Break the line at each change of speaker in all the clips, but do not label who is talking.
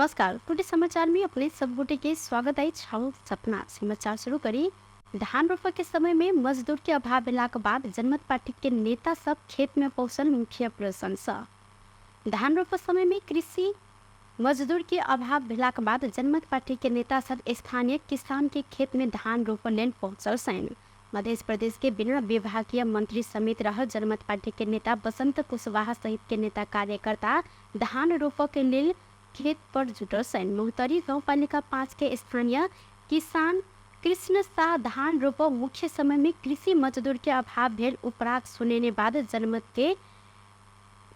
नमस्कार, टुडे समाचार में अपने सब गोटे के स्वागत अछि। हम सपना समाचार शुरू करी। धान रोपय के समय में मजदूर के अभाव भेलाक बाद जनमत पार्टी के नेता सब खेत में पहुंचल मुखिया प्रशंसा। धान रोपय समय में कृषि मजदूर के अभाव भेलाक बाद जनमत पार्टी के नेता सब स्थानीय किसान के खेत में धान रोपय लेल पहुंचल छनि। मध्य प्रदेश के बिना विभागीय मंत्री समेत रहल जनमत पार्टी के नेता बसंत कुशवाहा सहित के नेता कार्यकर्ता धान रोपय के लेल खेत पर जुटल छनि। महोत्तरी गाउँपालिका 5 के स्थानीय किसान कृष्ण शाह धान रोपऽ मुख्य समय में कृषि मजदूर के अभाव भेल उपराग सुनेने बाद जनमत के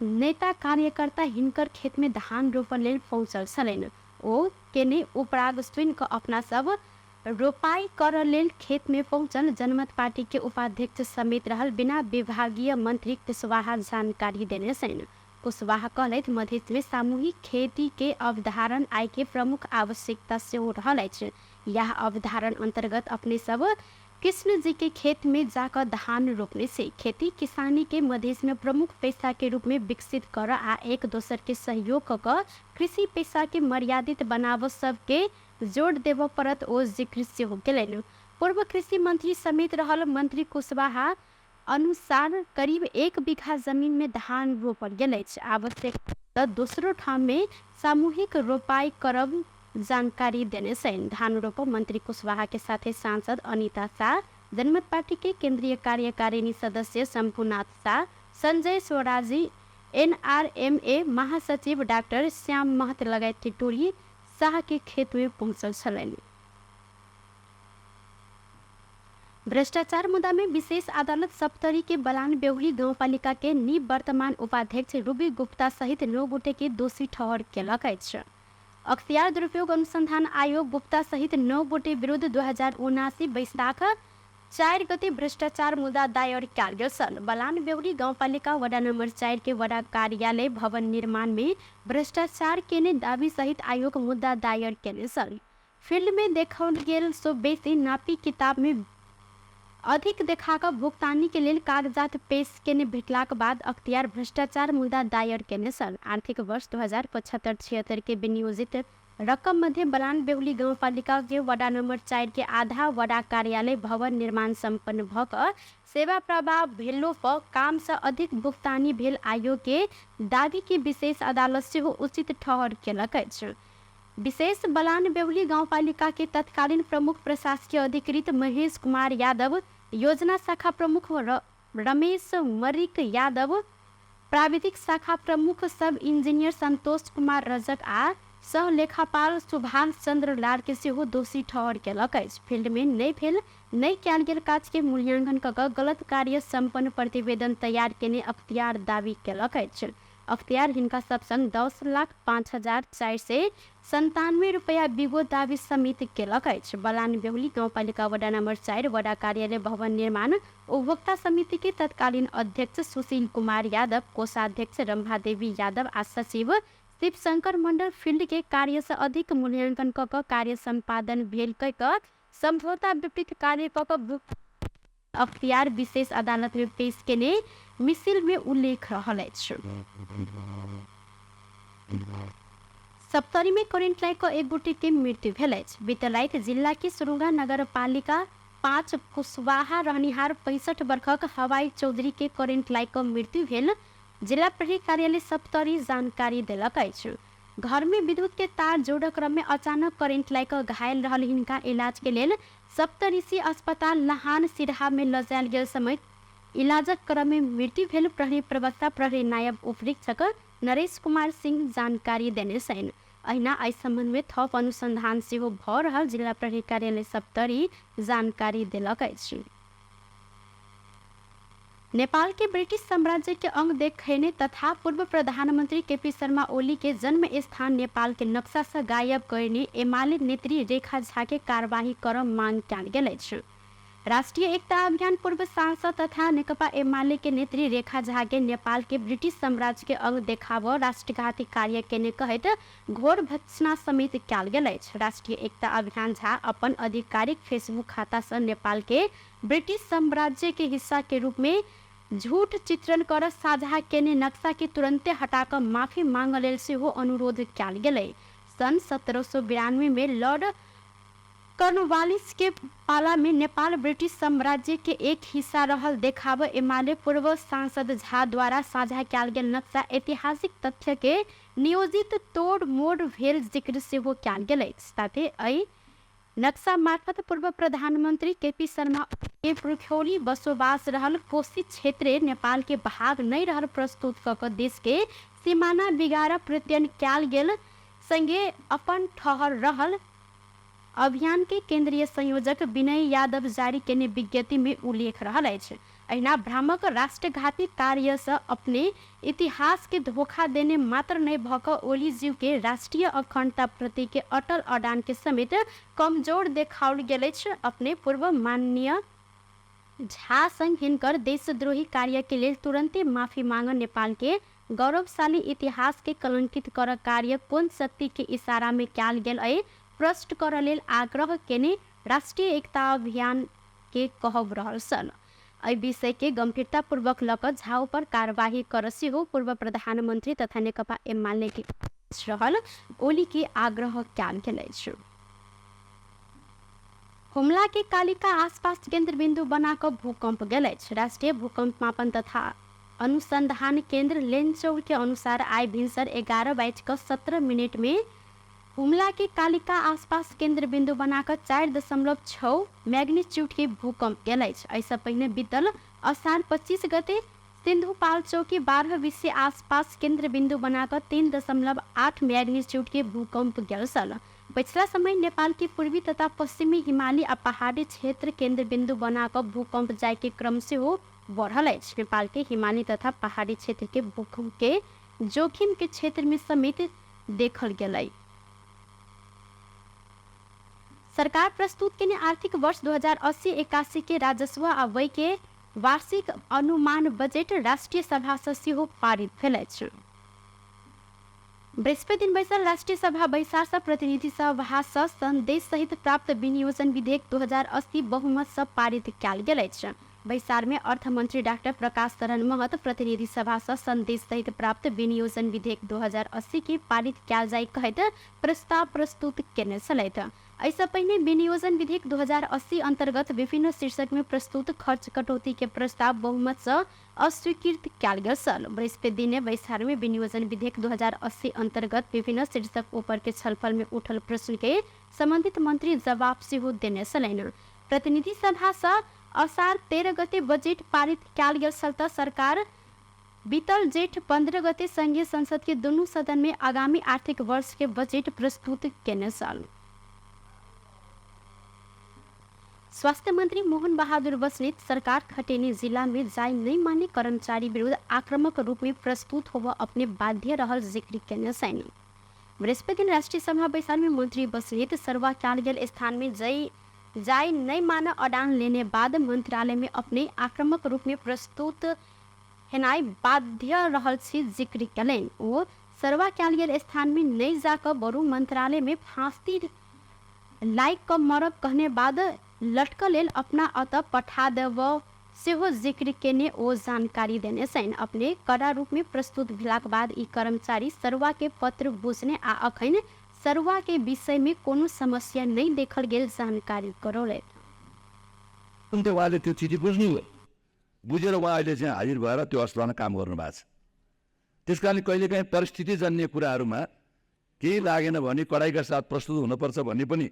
नेता कार्यकर्ता हिनकर खेत में धान रोपऽ लेल पहुँचल छलनि। ओ केने उपराग सुनि कऽ अपना सब रोपाई करऽ लेल खेत में पहुँचल जनमत पार्टी के उपाध्यक्ष समेत रहल बिना विभागीय मंत्री कुशवाहा जानकारी देने छनि। कुशवाहा कहलथि, मधेश में सामूहिक खेती के अवधारण आइ के प्रमुख आवश्यकता सेहो रहल अछि। यैह अवधारण अंतर्गत अपने सब कृष्ण जी के खेत में जा कऽ धान रोपने छी। खेती किसानी के मधेश में प्रमुख पेशा के रूप में विकसित करऽ आ एक दोसर के सहयोग कऽ कऽ कृषि पेशा के मर्यादित बनाबऽ सब के जोड देबऽ पड़त ओ जिक्र सेहो केलनि। पूर्व कृषि मंत्री समेत रहल मंत्री कुशवाहा अनुसार करीब 1 बीघा जमीन में धान रोपल गेल अछि। आवश्यक त दोसरो ठाम में सामूहिक रोपाई करब जानकारी देने छनि। धान रोपब मंत्री कुशवाहा के साथे सांसद अनिता शाह, जनमत पार्टी के केंद्रीय कार्यकारिणी सदस्य शंभुनाथ शाह, संजय स्वराजी, एनआरएमए महासचिव डाक्टर श्याम महत लगायत के टोली शाह के खेत में पहुंचल छलनि। भ्रष्टाचार मुद्दा में विशेष अदालत सप्तरी के बलान बेहुली गाउँपालिका के निवर्तमान उपाध्यक्ष रूबी गुप्ता सहित 9 गोटे के दोषी ठहर केलक अछि। अख्तियार दुरुपयोग अनुसंधान आयोग गुप्ता सहित 9 गोटे विरुद्ध 2079 वैशाख 4 गते भ्रष्टाचार मुद्दा दायर कयल गेल छल। बलान बेहुली गाउँपालिका वडा नंबर 4 के वडा कार्यालय भवन निर्माण में भ्रष्टाचार केने दावी सहित आयोग मुद्दा दायर केने छल। फील्ड में देखाओल गेल सो बेसी नापी किताब में अधिक देखा कऽ भुगतानी के लेल कागजात पेश केने भेटलाक बाद अख्तियार भ्रष्टाचार मुद्दा दायर केने छल। आर्थिक वर्ष 2075-76 के विनियोजित रकम मध्ये बलान बेहुली गाउँपालिका के वडा नंबर 4 के आधा वडा कार्यालय भवन निर्माण सम्पन्न भऽ कऽ सेवा प्रभाव भेलो पर काम से अधिक भुगतानी भेल आयोग के दावी के विशेष अदालत सेहो उचित ठहर केलक अछि। विशेष बलान बेहुली गाउँपालिका के तत्कालीन प्रमुख प्रशासकीय अधिकृत महेश कुमार यादव, योजना शाखा प्रमुख रमेश मरिक यादव, प्राविधिक शाखा प्रमुख सब इंजीनियर संतोष कुमार रजक आ सह लेखापाल सुभाष चंद्र लाल के सेहो दोषी ठहर केलक अछि। फील्ड में नहि भेल नहि कयल गेल काज के मूल्यांकन कऽ कऽ गलत कार्य संपन्न प्रतिवेदन तैयार केने अख्तियार दावी केलक अछि। अख्तियार हिनका सब संग 10,05,497 रुपैया बिगो दावी समेत केलक अछि। बलान बेहुली गाउँपालिका वडा नंबर 4 वडा कार्यालय भवन निर्माण उपभोक्ता समिति के तत्कालीन अध्यक्ष सुशील कुमार यादव, कोषाध्यक्ष रंभा देवी यादव आ सचिव शिवशंकर मंडल फील्ड के कार्य से अधिक मूल्यांकन कऽ कऽ कार्य संपादन भेल कहि कऽ समझौता विपरीत कार्य कऽ कऽ अख्तियार विशेष अदालत में पेश केने मिसिल में उल्लेख रहल अछि। सप्तरी में करेंट लागि कऽ एक गोटे के मृत्यु भेल अछि। बीतल राति जिला के सुरुंगा नगरपालिका 5 कुशवाहा रहनिहार 65 वर्षक हवाई चौधरी के करेंट लागि कऽ मृत्यु भेल जिला प्रहरी कार्यालय सप्तरी जानकारी देलक अछि। घर में विद्युत के तार जोड़ऽ क्रम में अचानक करेंट लागि कऽ घायल रहल हिनका इलाज के लेल सप्तऋषि अस्पताल लहान सिरहा में लऽ जायल गेल समय इलाजक क्रम में मृत्यु भेल प्रहरी प्रवक्ता प्रहरी नायब उपरीक्षक नरेश कुमार सिंह जानकारी देने छनि। अहिना एहि संबंध में थप अनुसंधान सेहो भऽ रहल जिला प्रहरी कार्यालय सप्तरी जानकारी देलक अछि। नेपाल के ब्रिटिश साम्राज्य के अंग देखने तथा पूर्व प्रधानमंत्री केपी शर्मा ओली के जन्म स्थान नेपाल के नक्शा से गायब करने एमाले नेत्री रेखा झा के कार्यवाही कर मांग कयल गेल अछि। राष्ट्रीय एकता अभियान पूर्व सांसद तथा नेकपा एमाले के नेत्री रेखा झा के नेपाल के ब्रिटिश साम्राज्य के अंग देखाब राष्ट्रघाती कार्य केने कहैत घोर भर्त्सना समेत कयल गेल अछि। राष्ट्रीय एकता अभियान झा अपन आधिकारिक फेसबुक खाता से नेपाल के ब्रिटिश साम्राज्य के हिस्सा के रूप में झूठ चित्रण कर साझा केने नक्शा के तुरंते हटा कऽ माफी मांगऽ लेल सेहो अनुरोध कयल गेलै। सन् 1792 में लॉर्ड कर्नवालिस के पाला में नेपाल ब्रिटिश साम्राज्य के एक हिस्सा रहल देखाब एमाले पूर्व सांसद झा द्वारा साझा कयल गेल नक्शा ऐतिहासिक तथ्य के नियोजित तोड़ मोड़ भेल जिक्र सेहो कयल गेल अछि। साथे एहि नक्शा मार्फत पूर्व प्रधानमन्त्री केपी शर्मा के पुर्खौली बसोबास रहल कोशी क्षेत्र नेपाल के भाग नहि रहल प्रस्तुत कऽ कऽ देश के सीमाना बिगाड़ प्रत्ययन कयल गेल संगे अपन ठहर रहल अभियान के केन्द्रीय संयोजक विनय यादव जारी केने विज्ञप्ति में उल्लेख रहल अछि। अहिना भ्रामक राष्ट्रघाती कार्यसँ अपने इतिहास के धोखा देने मात्र नहि भऽ कऽ ओलीज्यू के राष्ट्रीय अखण्डता प्रति के अटल अडान के समेत कमजोर देखाओल गेल अछि। अपने पूर्व माननीय झा संग हिनकर देशद्रोही कार्य के लेल तुरन्ते माफी मांग नेपाल के गौरवशाली इतिहास के कलंकित कर कार्य कोन शक्ति के इशारा में कयल गेल अइ प्रश्न कर लेल आग्रह केने राष्ट्रीय एकता अभियान के कहब रहल छल। एहि विषय के गंभीरतापूर्वक लऽ कऽ झा ऊपर कार्यवाही कर सेहो पूर्व प्रधानमंत्री तथा नेकपा एमाले के रहल ओली के आग्रह कयल गेल अछि। हुमला के कालिका आसपास केंद्र बिंदु बना कऽ भूकंप गेल अछि। राष्ट्रीय भूकंप मापन तथा अनुसंधान केंद्र लेनचौर के अनुसार आइ भिनसर 11:17 में हुमला के कालिका आसपास केंद्र बिंदु बना कऽ 4.6 मैग्नीट्यूड के भूकंप गेल अछि। एहिसँ पहिने बीतल असार 25 गते सिंधुपाल चौकी 12 विषय आसपास केंद्र बिंदु बना कऽ 3.8 मैग्नीट्यूड के भूकंप गेल छल। पछिला समय नेपाल के पूर्वी तथा पश्चिमी हिमाली आ पहाड़ी क्षेत्र केंद्र बिंदु बना कऽ भूकंप जाय के क्रम सेहो बढ़ल अछि। नेपाल के हिमाली तथा पहाड़ी क्षेत्र के भूकंप के जोखिम के क्षेत्र में समेत देखल गेलै। सरकार प्रस्तुत केने आर्थिक वर्ष 2080-81 के राजस्व आ व्यय के वार्षिक अनुमान बजेट राष्ट्रीय सभा से सेहो पारित भेल अछि। बृहस्पति दिन बैसल राष्ट्रीय सभा बैसार से प्रतिनिधि सभा से संदेश सहित प्राप्त विनियोजन विधेयक 2080 बहुमत से पारित कयल गेल अछि। बैसार में अर्थमंत्री डाक्टर प्रकाश शरण महत प्रतिनिधि सभा से संदेश सहित प्राप्त विनियोजन विधेयक 2080 के पारित कयल जाय कहैत प्रस्ताव प्रस्तुत केने छलथि। एहिसँ पहिने विनियोजन विधेयक 2080 अंतर्गत विभिन्न शीर्षक में प्रस्तुत खर्च कटौती के प्रस्ताव बहुमत से अस्वीकृत कयल गेल छल। बृहस्पति दिन बैसार में विनियोजन विधेयक 2080 अंतर्गत विभिन्न शीर्षक ऊपर के छलफल में उठल प्रश्न के संबंधित मंत्री जवाब सेहो देने छलनि। प्रतिनिधि सभा से असार 13 गते बजेट पारित कयल गेल छल तऽ सरकार बीतल जेठ 15 गते संघीय संसद के दुनू सदन में आगामी आर्थिक वर्ष के बजेट प्रस्तुत केने छल। स्वास्थ्य मंत्री मोहन बहादुर बस्नेत सरकार खटेनी जिला में जाय नहीं माने कर्मचारी विरुद्ध आक्रामक रूप में प्रस्तुत होव अपने बाध्य रहल जिक्र केने छनि। बृहस्पति दिन राष्ट्रीय सभा बैसार में मंत्री बस्नेत सरवा कयल गेल स्थान में जाय नहीं मान अडान लेने बाद मंत्रालय में अपने आक्रामक रूप में प्रस्तुत हेनाइ बाध्य रहल छी जिक्र केलनि। ओ सरवा कयल गेल स्थान में नहीं जाकऽ बरु मंत्रालय में फांसी लाइक कऽ मरब कहने बाद लटकऽ लेल अपना अतऽ पठा देब सेहो जिक्र केने ओ जानकारी देने छनि। अपने कड़ा रूप में प्रस्तुत भेलाक बाद ई कर्मचारी सरवा के पत्र बुझने आ अखन सरवा के विषय में कोनो समस्या नहीं देखल गेल जानकारी करौलथि।
उहाँले त्यो चिठी बुझ्नुभयो, बुझेर उहाँ अहिले चाहिँ हाजिर भएर त्यो अस्पतालमा काम गर्नु भएको छ। त्यस कारणले कहिलेकाहीँ परिस्थितिजन्य कुराहरूमा केही लागेन भने कडाइका साथ प्रस्तुत हुनुपर्छ भन्ने पनि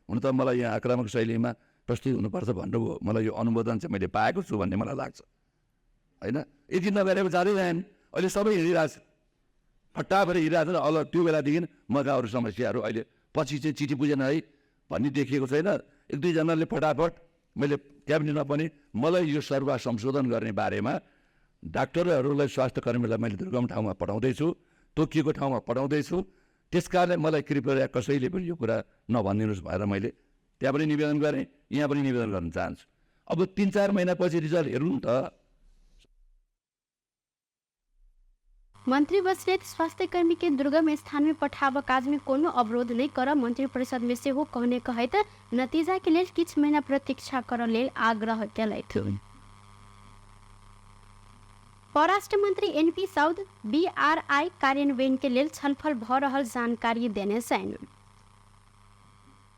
हुन त मलाई यहाँ आक्रामक शैलीमा प्रस्तुत हुनुपर्छ भन्नुभयो, मलाई यो अनुमोदन चाहिँ मैले पाएको छु भन्ने मलाई लाग्छ होइन। यति नगरेको जाँदै जाएन, अहिले सबै हिँडिरहेको छ, फट्टाभरि हिँडिरहेको छ। अल त्यो बेलादेखि मका अरू समस्याहरू अहिले पछि चाहिँ चिठी बुझेन है भन्ने देखिएको छैन। एक दुईजनाले फटाफट मैले क्याबिनेटमा पनि मलाई यो सरुवा संशोधन गर्ने बारेमा डाक्टरहरूलाई स्वास्थ्य कर्मीहरूलाई मैले दुर्गम ठाउँमा पठाउँदैछु, तोकिएको ठाउँमा पठाउँदैछु, त्यस कारणले मलाई कृपया कसैले पनि यो कुरा नभनिदिनुहोस् भनेर मैले त्यहाँ पनि निवेदन गरेँ, यहाँ पनि निवेदन गर्न चाहन्छु। अब 3-4 महिनापछि रिजल्ट हेरौँ त।
मंत्री बस्नेत स्वास्थ्यकर्मी के दुर्गम स्थान में पठाब काज में कोनो अवरोध नहीं कर मंत्री परिषद में सेहो कहने कहैत नतीजा के लेल किछ महीना प्रतीक्षा कर लेल आग्रह केलथि। परराष्ट्र मन्त्री एनपी साउद बीआरआई कार्यान्वयन के लेल छलफल भ रहल जानकारी देने छनि।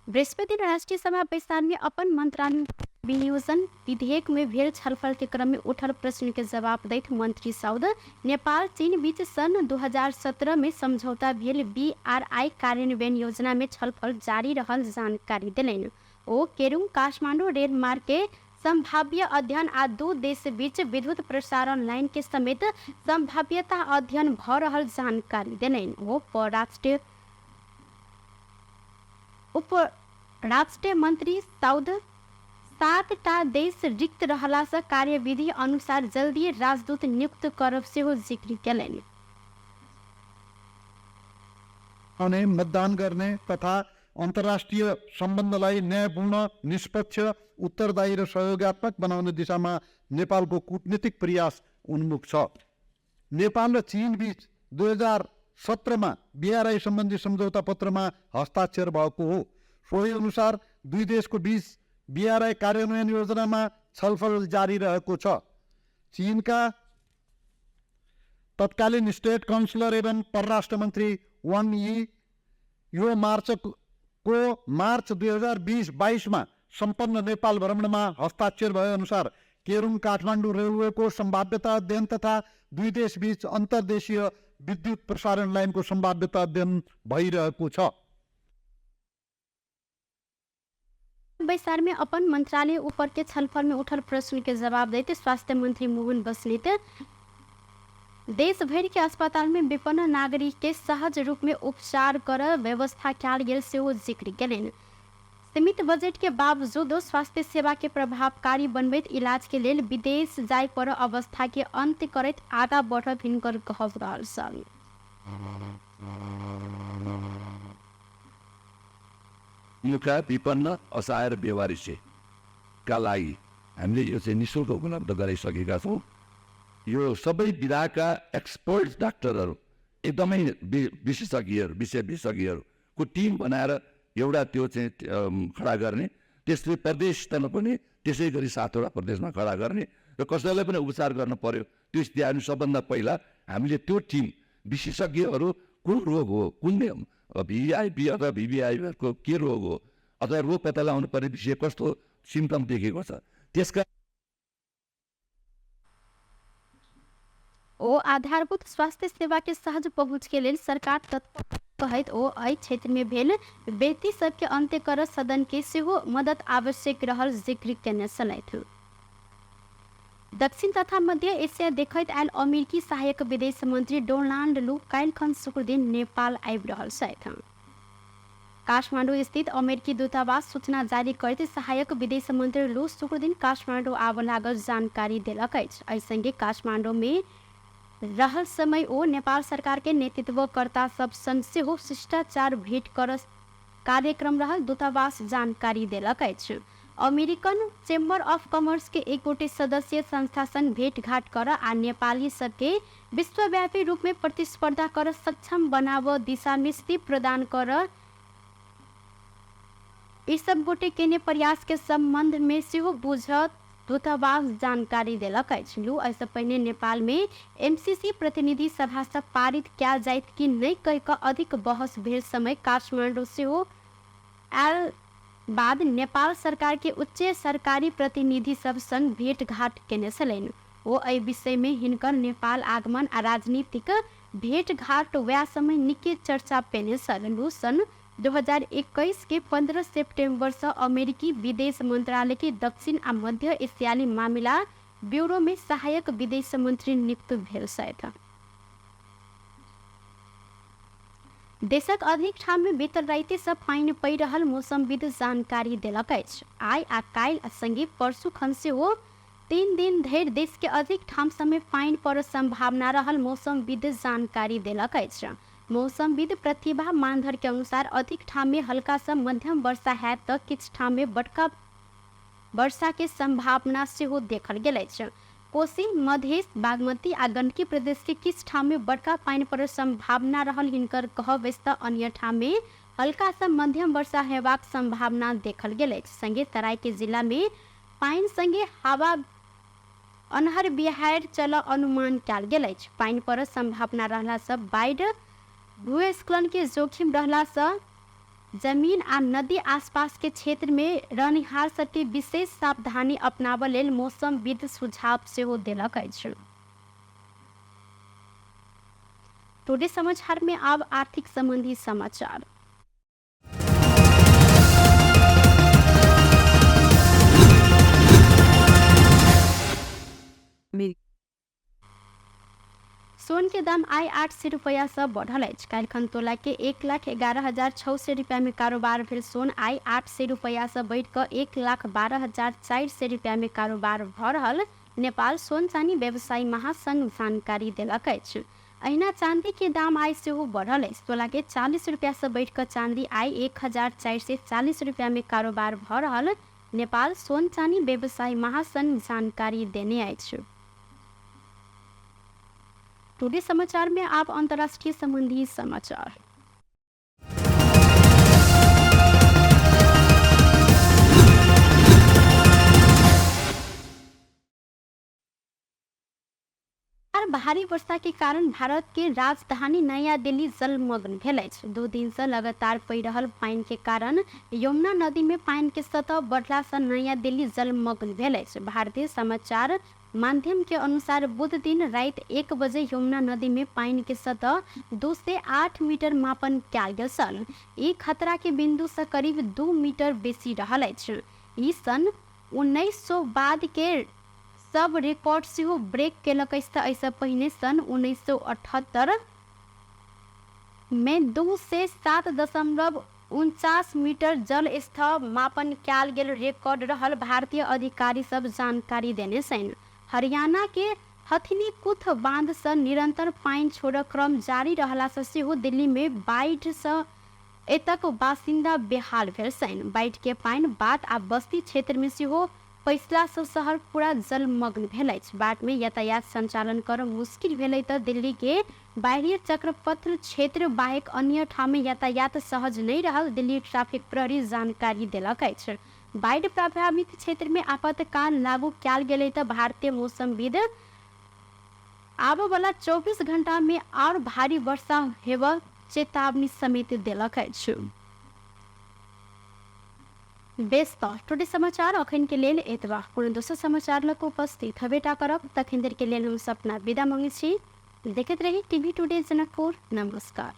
बृहस्पति दिन राष्ट्रिय सभा बैसार में अपन मंत्रालय विनियोजन विधेयक में भेल छलफल के क्रम में उठल प्रश्न के जवाब दैत मंत्री साउद नेपाल चीन बीच सन् 2017 में समझौता भेल बीआरआई कार्यान्वयन योजना में छलफल जारी रहल जानकारी देलनि। ओ केरुङ काठमाडौँ रेल मार्ग के संभाव्य अध्ययन आ दू देश बीच विद्युत प्रसारण लाइन के समेत संभाव्यता अध्ययन भ रहल जानकारी देलनि। ओ परराष्ट्र उप राष्ट्रिय मन्त्री साउद 7टा देश रिक्त रहलासँ कार्यविधि अनुसार जल्दी राजदूत नियुक्त करब सेहो जिक्र केलनि।
अनि मतदान गर्ने तथा अन्तर्राष्ट्रिय सम्बन्धलाई न्यायपूर्ण, निष्पक्ष, उत्तरदायी र सहयोगात्मक बनाउने दिशामा नेपालको कूटनीतिक प्रयास उन्मुख छ। नेपाल र चीन बीच 2017मा बिआरआई सम्बन्धी सम्झौता पत्रमा हस्ताक्षर भएको हो। सोही अनुसार दुई देशको बीच बिआरआई कार्यान्वयन योजनामा छलफल जारी रहेको छ। चीनका तत्कालीन स्टेट काउन्सिलर एवं परराष्ट्र मन्त्री वाङ यी यो मार्च 2020-22मा सम्पन्न नेपाल भ्रमणमा हस्ताक्षर भए अनुसार केरुङ काठमाडौँ रेलवेको सम्भाव्यता अध्ययन तथा दुई देशबीच अन्तर्देशीय विद्युत प्रसारण लाइनको सम्भाव्यता अध्ययन भइरहेको छ।
बैसार में अपन मंत्रालय ऊपर के छलफल में उठल प्रश्न के जवाब दैत स्वास्थ्य मंत्री मोहन बस्नेत देश भरि के अस्पताल में विपन्न नागरिक के सहज रूप में उपचार कर व्यवस्था कयल गेल सेहो जिक्र केलनि। सीमित बजट के बावजूदो स्वास्थ्य सेवा के प्रभावकारी बनबैत इलाज के लेल विदेश जाय पर अवस्था के अंत्य करैत आगा बढ़ब हिनकर कहब रहल छल।
मुखा विपन्न असहाय र बेवारिसेका लागि हामीले यो चाहिँ निःशुल्क उपलब्ध गराइसकेका छौँ। यो सबै विधाका एक्सपर्ट डाक्टरहरू, एकदमै विशेषज्ञहरू, विषय विशेषज्ञहरूको टिम बनाएर एउटा त्यो चाहिँ खडा गर्ने, त्यसले प्रदेश स्तरमा पनि त्यसै गरी 7वटा प्रदेशमा खडा गर्ने र कसैलाई पनि उपचार गर्न पर्यो त्यो स्थिति आयो भने सबभन्दा पहिला हामीले त्यो टिम विशेषज्ञहरू कुन रोग हो, कुन भिआइपी अथवा भिभिआईको के रोग हो अथवा रोग पत्ता लगाउनु पर्ने विषय कस्तो सिम्टम देखेको छ त्यसका
ओ आधारभूत स्वास्थ्य सेवा के सहज पहुँच के लेल सरकार तत्पर कहैत ओ एहि क्षेत्र में भेल व्यक्ति सबके अंत्य कर सदन के सेहो मदद आवश्यक रहल जिक्र केने छलथि। दक्षिण तथा मध्य एशिया देखैत आयल अमेरिकी सहायक विदेश मंत्री डोनाल्ड लू काल्हिखन शुक्रदिन नेपाल आबि रहल छथि। काठमाडौँ स्थित अमेरिकी दूतावास सूचना जारी करैत सहायक विदेश मंत्री लू शुक्रदिन काठमाडौँ आबऽ लागल जानकारी देलक अछि। एहि संगे काठमाडौँ में रहल समय ओ नेपाल सरकार के नेतृत्वकर्ता सब संग सेहो शिष्टाचार भेंट कर कार्यक्रम रहल दूतावास जानकारी देलक अछि। अमेरिकन चेम्बर ऑफ कॉमर्स के एक गोटे सदस्य संस्था संग भेंटघाट कर आ नेपाली सबके विश्वव्यापी रूप में प्रतिस्पर्धा कर सक्षम बनाव दिशा में स्थिति प्रदान कर ई सब गोटे केने प्रयास के संबंध में सेहो बुझत दूतावास जानकारी देलक अछि। लू एहिसँ पहिने नेपाल में एमसीसी प्रतिनिधि सभा से पारित कयल जाइत कि नहि कहि कऽ अधिक बहस भेल समय काठमाडौँ सेहो आयल बाद नेपाल सरकार के उच्च सरकारी प्रतिनिधि सब संग भेंटघाट केने छलनि। ओ एहि विषय में हिनकर नेपाल आगमन आ राजनीतिक भेंटघाट वएह समय निके चर्चा पेने छल। लू सन् 2021 के 15 सेप्टेम्बर से अमेरिकी विदेश मंत्रालय के दक्षिण आ मध्य एशियाली मामिला ब्यूरो में सहायक विदेश मंत्री नियुक्त भेल छथि। देशक अधिक ठाम में बीतल राति से पानि पड़ि रहल मौसमविद जानकारी देलक अछि। आइ आ काल्हि संगे परसू खन सेहो 3 दिन धरि देश के अधिक ठाम सब में पानि पड़ऽ संभावना रहल मौसमविद जानकारी देलक अछि। मौसमविद प्रतिभा मानधर के अनुसार अधिक ठाम में हल्का से मध्यम वर्षा हैत तऽ किछु ठाम में बड़का वर्षा के संभावना सेहो देखल गेल अछि। कोसी, मधेश, बागमती आ गंडकी प्रदेश के किछु ठाम में बड़का पानि पड़ऽ संभावना रहल हिनकर कहब अछि तऽ अन्य ठाम में हल्का से मध्यम वर्षा हेबाक संभावना देखल गेल अछि। संगे तराई के जिला में पानि संगे हवा अन्हर बिहाड़ि चलऽ अनुमान कयल गेल अछि। पानि पड़ऽ सम्भावना रहलासँ बाढ़ि भूस्खलनके जोखिम रहलासँ जमीन आ नदी आसपासके क्षेत्रमे रहनिहार सबके विशेष सावधानी अपनाबऽ लेल मौसमविद सुझाव सेहो देलक अछि। टुडे समाचार में आब आर्थिक संबंधी समाचार। सोन के दाम आइ 800 रुपैआ सँ बढ़ल अछि। काल्हिखन तोला के 1,11,600 रुपैआ में कारोबार भेल सोन आइ 800 रुपैआ सँ बढ़ि कऽ 1,12,400 रुपैआ में कारोबार भऽ रहल नेपाल सोन चानी व्यवसायी महासंघ जानकारी देलक अछि। अहिना चांदी के दाम आइ सेहो बढ़ल अछि। तोला के 40 रुपैआ सँ बढ़ि कऽ चांदी आइ 1440 रुपैआ में कारोबार भऽ रहल नेपाल सोन चानी व्यवसायी महासंघ जानकारी देने अछि। टुडे समाचार में आब अंतर्राष्ट्रीय संबंधी समाचार। और भारी वर्षा के कारण भारत के राजधानी नया दिल्ली जलमग्न भेल अछि। 2 दिन से लगातार पड़ि रहल पानि के कारण यमुना नदी में पानि के सतह बढ़ला से नया दिल्ली जलमग्न भेल अछि। भारतीय समाचार माध्यम के अनुसार बुध दिन राति 1 बजे यमुना नदी में पानि के सतह 208 मीटर मापन कयल गेल छल। ई खतरा के बिंदु से करीब 2 मीटर बेसी रहल अछि। ई सन 1900 बाद के सब रिकॉर्ड सेहो ब्रेक केलक अछि तऽ एहिसँ पहिने सन 1978 मे 207.49 मीटर जल स्तर मापन कयल गेल रिकॉर्ड रहल भारतीय अधिकारी सब जानकारी देने छनि। हरियाणा के हथिनीकुथ बांध सँ निरंतर पानि छोड़क क्रम जारी रहला सँ सेहो दिल्ली मे बाढ़ि सँ एतक बासिन्दा बेहाल भेल छनि। बाढ़ि के पानि बाट आ बस्ती क्षेत्र मे सेहो पैसला सँ शहर पूरा जलमग्न भेल अछि। बाट मे यातायात संचालन करब मुश्किल भेलै तऽ दिल्ली के बाहरी चक्रपथ क्षेत्र बाहेक अन्य ठाम मे यातायात सहज नहि रहल दिल्ली ट्रैफिक प्रहरी जानकारी देलक अछि। बाढ़ि प्रभावित क्षेत्र मे आपातकाल लागू कयल गेलै तऽ भारतीय मौसमविद आबऽ वाला 24 घंटा मे आओर भारी वर्षा हेबऽ चेतावनी समेत देलक अछि। बेस तऽ टुडे समाचार अखन के लेल एतबा। कोनो दोसर समाचार लऽ कऽ उपस्थित हबेटा करब, तखन देर के लेल हम सपना विदा मांगै छी। देखैत रही टीवी टुडे जनकपुर। नमस्कार।